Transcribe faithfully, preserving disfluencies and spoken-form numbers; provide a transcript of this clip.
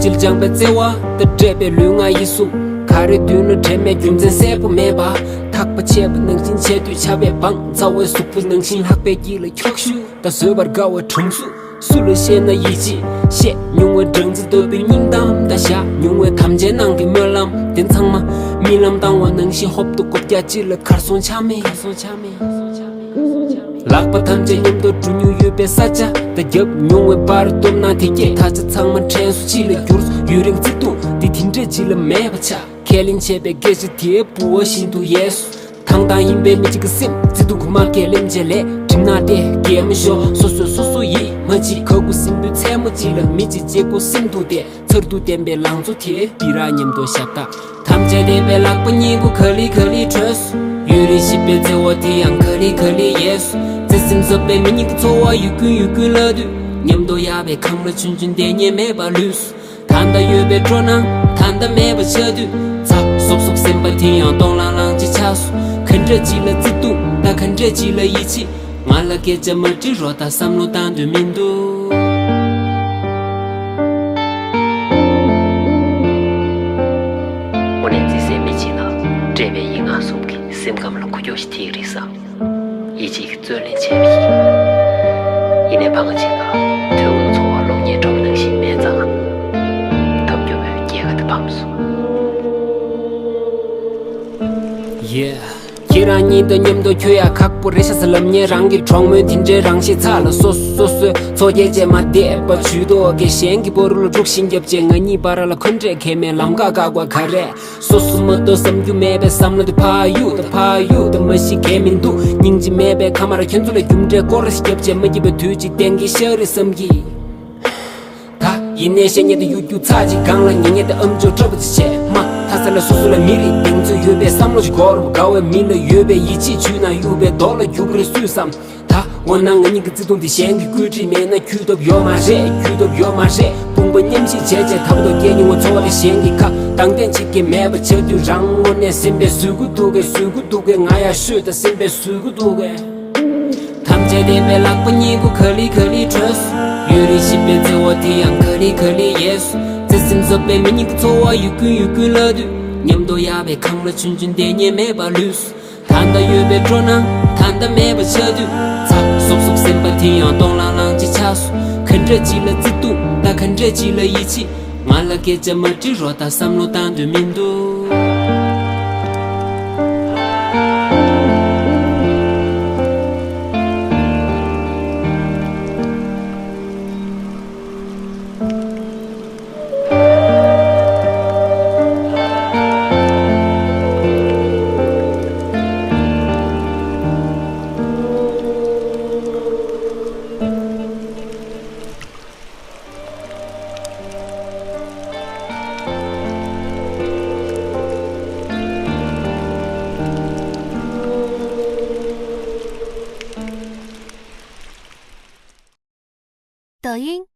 ཅིལ་སྦྱངས་པའི་བརྩེ་བ་དང་འདྲེས་པའི་ལུས་ངག་ཡིད་གསུམ། ག་རེ་འདུག་ན་དྲན་མེད་རྒྱུ་མཚན་གསལ་པོ་མེད་པ། ཐག་པ་ཆད་པ་ནང་བཞིན་བྱས་དུས་ཆགས་པའི་བང་ཚ་བའི་གཟུགས་པོ་ནང་བཞིན་ལྷག་པའི་དཀྱིལ་ལ་འཁྱོག་བཤུད་དང་བཟོད་པར་དཀའ་བའི་གྲང་ཟུག། སུ་ལ་བཤད་ན་ཡིད་ཆེས་བཤད་མྱོང་བའི་སྦྲང་རྩི་ལྟ་བུའི་སྙིང་གཏམ་དང་བཞག་མྱོང་བའི་དམ་བཅའི་ནང་གི་སྨོན་ལམ་དེ་ཚང་མ་རྨི་ལམ་བཏང་བ་ནང་བཞིན་ཧོབ་ཏེ་སྒོ་རྒྱག་ཅིག་ལ་གར་སོང་ཆ་མེད། ལག་པ་ཐམས་ཅད་མཉམ་དུ་འགྲོ་མྱོང་ཡོད་པའི་ས་ཆ་དང་རྒྱབ་མྱོང་བའི་བར་སྟོབས་ན་དེ་སྐད་ད་ཆ་ཚང་མ་དྲན་སོ་ཅིག་ལ་འགྱུར་སོ། ཡུན་རིང་བརྩེ་དུང་དེ་དེ་འདྲ་ཅིག་ལ་མེད་པ་ཆགས། ཁས་ལེན་བྱས་པའི་སྐད་ཆ་དེའི་ལྦུ་བ་བཞིན་དུ་ཡལ་སོ། ཐང་ཐང་ཡིན་པའི་མི་གཅིག་གི་སེམས་བརྩེ་དུང་གི་མ་སྐད་ལེམ་བྱས་ལས་གྲིམ་ནག་སྟེ་གད་མོ་ཤོར། སོ་སོས་སོ་སོ་ཡིད་མ་ཆེས་ཁ་ཁུ་སྲིན་པོའི་མཚན་མོ་གཅིག་ལ་མི་གཅིག་གཅིག་པོ་སེམས་སྡུག་སྟེ། མཚར་སྡུག་ལྡན་པའི་ལང་ཚོ་དེ་སྦི་རག་མཉམ་དུ་ཞབས་ཏག་ཐམས་ཅད་ལྡན་པའི་ལག་པ་གཉིས་པོ་ག་ལེ་ག་ལེ་བྲོས་སོ། ཡུན་རིང་བཞི་པའི་བརྩེ་བ་དེ་ཡང་ག་ལེ་ག་ལེ་ཡལ་སོ། བརྩེ་སེམས་ཟབ་པའི་མི་གཉིས་ཀྱི་འཚོ་བ་ཡུལ་ཀུན་ཡུལ་ཀུན་ལ་དུས་མཉམ་དུ་ཡལ་བའི་ཁམས་ལ་ཆུང་ཆུང་བསྡད་ཉེན་མེད་པར་ལུས་སོ། ད་ལྟ་ཡོད་པའི་སྤྲོ་སྣང་ད་ལྟ་མེད་པ་ཆགས་དུས་ཚ་སོབ་སོབ་སེམས་པ་དེ་ཡང་སྟོང་ལྷང་ལྷང་ཅིག་ཆགས་སོ། ག་འདྲ་ཅིག་ལ་བརྩེ་དུང་ད་ག་འདྲ་ཅིག་ལ་ཡིད་ཆེས། ང་ལ་སྐད་ཆ་མ་དྲིས་རོགས་ད་བསམ་བློ་བཏང་འདོད་མི་འདུག་དངོས་གནས་བརྩེ་སེམས་མི་བྱེད་ན་བཀྲེས་པའི་ཡིད་ངག་གསུམ་གྱིས་སེམས་ཁམས་ལ་ཁུ་ཁྱོག་ཞིག་ཐེབས་ཀྱི་རེད་བསམ། ཡིད་ཆེས་ཀྱི་རྩོད་ལེན་བྱས་པ་ཡིན། ཡིན་ནའི་ཕ་ག་ཅིག་ལ་དོན་དངོས་འཚོ་བ་གློག་བརྙན་འགྲོ་བ་ནང་བཞིན་མེད་ཙང་། ཐབས་སྐྱོ་བོའི་སྐྱེས་ཁ་དེ་ཕམ་སོང་། Yeah. ཁྱེད་རང་གཉིས་དང་མཉམ་དུ་འཁྱོལ་ཡ་ཁག་པོ་རེད་ཤག་ཟེར་ལབ་ཉན་རང་གི་གྲོགས་མོས་དེ་འདྲའི་རང་བཞིན་ཚ་ལ་སོ་སོ་སོའི་ཚོགས་རྒྱལ་བཅས་མ་བསྡད་པ་ཇུས་གཏོགས་ཀྱི་གཞན་གྱི་པོ་རུ་ལ་དཀྲུག་ཤིང་རྒྱབ་བྱས་ང་གཉིས་བར་ལ་འཁོན་འགྲས་གས་མེད་ལམ་ཁ་བཀག་པ་ག་རེད། སོ་སོ་མ་གཏོགས་བསམ་རྒྱུ་མེད་པའི་བསམ་བློ་དེ་ཕ་ཡུག་དང་ཕ་ཡུག་དང་མ་གཞི་གས་མི་འདུག་སྙིང་རྗེ་མེད་པའི་ཁ་མར་ཁྱོད་ཚོ་ལ་རྒྱུ་འབྲས་སྐོར་ཞིག་རྒྱབ་བྱས་མ་སྐྱིད་པའི་དུས་གཅིག་གཏན་གྱི་ཤ་རེད་བསམ་གྱི། ད་ཡིན་ནའི་བཤད་ཉེན་དེ་ཡུག་རྒྱུག་ཚ་ཅིག་གང་ལ་ཉན་ཉེན་དེ་ཨམ་ཅོག་འཁྲབ་པ་ཅིག་བྱས་མ་ཐ་ས་ལ་སོ་སོ་ལ་མི་རིགས་གདེང་ཚོད་ཡོད་པའི་བསམ་བློ་ཅིག་འཁོར་དགའ་བའི་མི་ལ་ཡོད་པའི་ཡིད་ཆེས་བྱུས་ན་གཡུག་པའི་རྡོ་ལ་རྒྱུག་རེ་སུས་བསམ། ད་འོ་ན་ང་གཉིས་ཀྱི་བརྩེ་དུང་དེ་གཞན་གྱི་བཀོད་སྒྲིག་མེད་ན་འཁྱུད་ཐབས་ཡོད་མ་རེད། འཁྱུད་ཐབས་ཡོད་མ་རེད། དཔུང་པ་མཉམ་གཤིབ་བྱས་བྱས་ཐབས་ཐོག་སྐྱེལ་མྱོང་བ་ཚོ་ལ་གཞན་གྱི་ཁ་གདངས་གཏན་གཅིག་གི་མེད་པ་ཆགས་དུས་རང་ངོ་ནས་སེམས་པའི་ཟུག་གུ་འདུག་གས་ཟུག་གུ་འདུག་གས་ང་ཡ་ཤོད་ད་སེམས་པའི་ཟུག་གུ་འདུག་གས། ཐམས་ཅད་ལྡན་པའི་ལག་པ་གཉིས་པོ་ག་ལེ་ག་ལེ་བྲོས་སོ། ཡུན་རིང་བཞི་པའི་བརྩེ་བ་དེ་ཡང་ག་ལེ་ག་ལེ་ཡལ་སོ། བརྩེ་སེམས་ཟབ་པའི་མི་གཉིས་ཀྱི་འཚོ་བ་ཡུལ་ཀུན་ཡུལ་ཀུན་ལ་དུས་མཉམ་དུ་ཡལ་བའི་ཁམས་ལ་ཆུང་ཆུང་བསྡད་ཉེན་མེད་པར་ལུས་སོ། ད་ལྟ་ཡོད་པའི་སྤྲོ་སྣང་ད་ལྟ་མེད་པ་ཆགས་དུས་ཚ་སོབ་སོབ་སེམས་པ་དེ་ཡང་སྟོང་ལྷང་ལྷང་ཅིག་ཆགས་སོ། ག་འདྲ་ཅིག་ལ་བརྩེ་དུང་ད་ག་འདྲ་ཅིག་ལ་ཡིད་ཆེས། ང་ལ་སྐད་ཆ་མ་དྲིས་རོགས་ད་བསམ་བློ་བཏང་འདོད་མི་འདུག抖音，